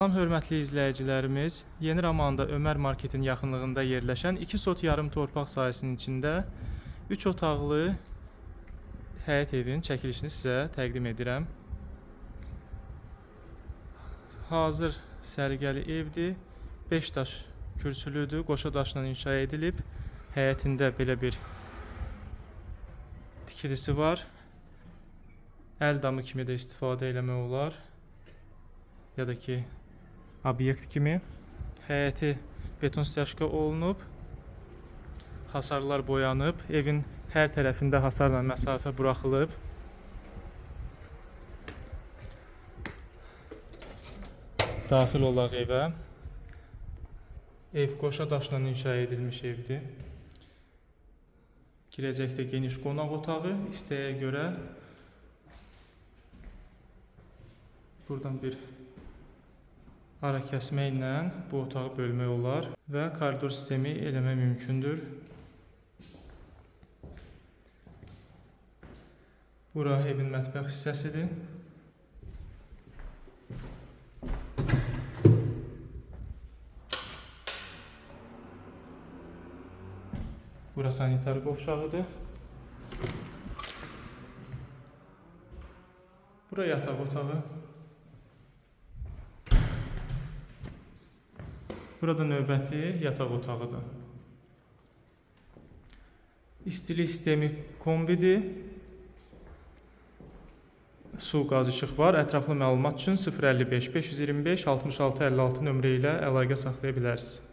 Salam hörmətli izləyicilərimiz. Yeni Ramanda Ömər Marketin yaxınlığında yerləşən 2 sot yarım torpaq sahəsinin içində 3 otaqlı həyət evinin çəkilişini sizə təqdim edirəm. Hazır səliqəli evdir. 5 daş kürsülüdür, qoşa daşla inşa edilib. Həyətində belə bir tikilisi var. Əl damı kimi də istifadə eləmək olar. Ya da ki obyekt kimi. Həyəti beton stяжka olunub. Hasarlar boyanıb. Evin hər tərəfində hasarla məsafə buraxılıb. Daxil olaq evə. Ev qoşa daşla inşa edilmiş evdir. Girəcəkdə geniş qonaq otağı, istəyə görə buradan bir ara kəsməklə bu otağı bölmək olar və koridor sistemi eləmək mümkündür. Bura evin mətbəx hissəsidir. Bura sanitar qovşağıdır. Bura yataq otağı. Burada növbəti yataq otağıdır. İstilik sistemi kombidir. Su, qaz, işıq var. Ətraflı məlumat üçün 055 525 66 56 nömrə ilə əlaqə saxlaya bilərsiniz.